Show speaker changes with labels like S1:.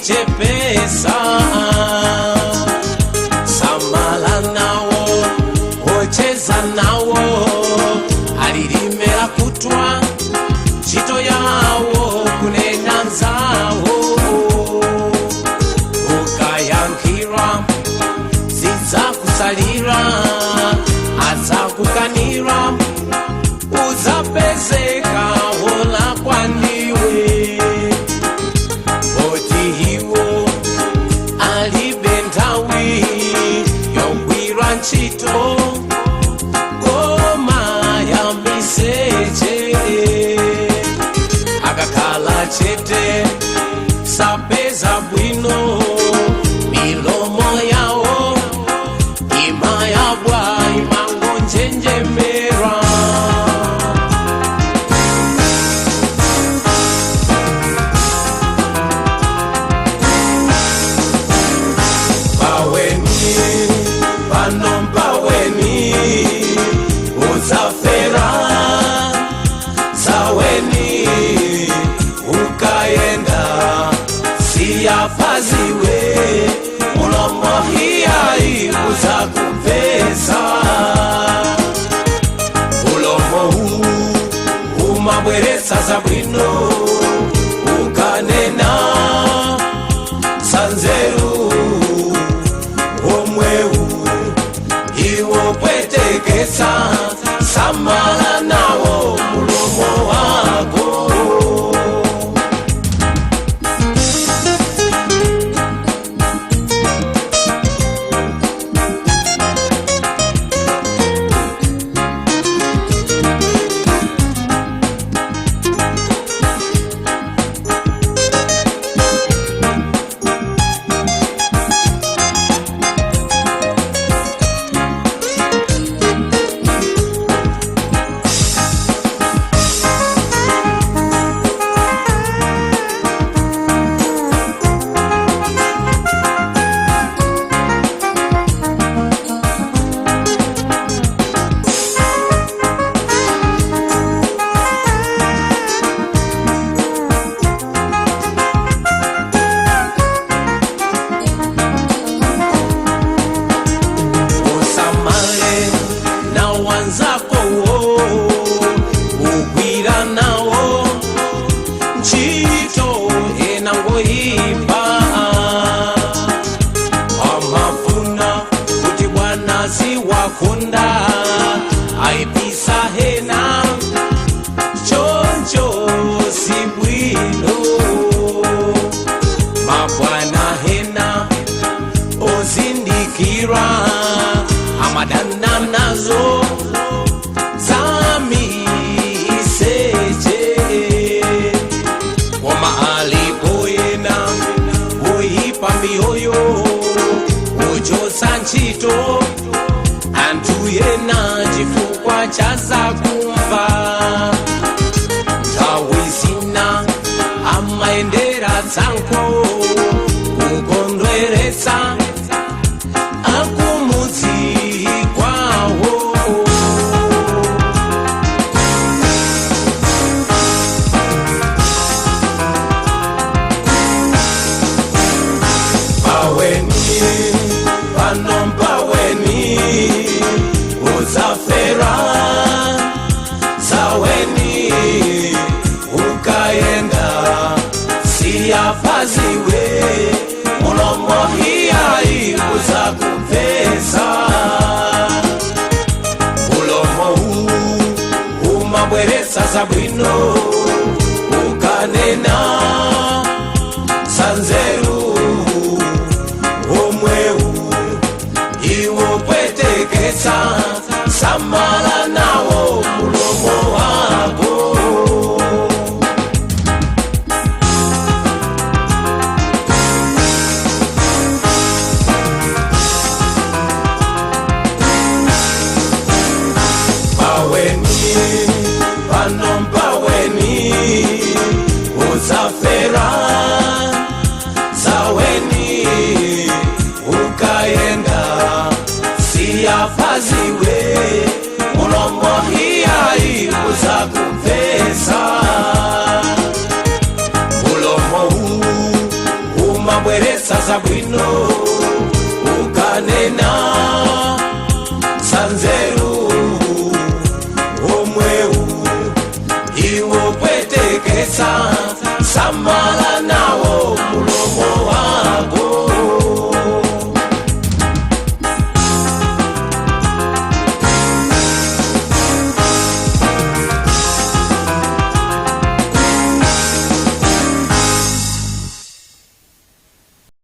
S1: Ozichepesa, samala nawo, ocheza nawo, alilimera kutwa ntchito yawo kunena nzawo. Ukayankhira zidzakusalira, adzakukanira, uzapezeka wolakwa ndiwe. Poti iwo alibe nthawi yogwira ntchito koma ya miseche. Akakhala chete sapeza bwino, milomo yawo imayabwa, imangonjenjemera. Paweni pano, paweni udzafera saweni. Ukayenda siyapaziwe, mulomo hiyayi uzakupeza. Ulomo umabweretsa zabwino, ukanena sanzeru omwewu iwo pwetekesa. Samala nawo mulomo wako. Usamale na wanzako wo ugwira nawo ntchito, enangoyipa amafuna kuti bwana ziwakunda, ayipisa hena, choncho sibwino. Mabwana hena ozindikira amadana nazo zamiseche, koma alipoyena oyipa miyoyo uchosa ntchito anthu yena chifukwa cha zakumva. Nthawi zina amayendera tsankho kukondweretsa akumudzi kwawo. Paweni pano, paweni udzafera saweni. Ukayenda siyapaziwe, mulomo hiyayi uzakupeza. Ulomo umabweretsa zabwino, ukanena sanzeru omwewu iwo pwetekesa. Samala nawo mulomo wako. Paweni pano, paweni udzafera saweni. Ukayenda siyapaziwe, mulomo hiyayi uzakupeza. Ulomo. Sabweretsa zabwino ukanena zanzeru. Omwewu iwo pwetekesa, samala nawo.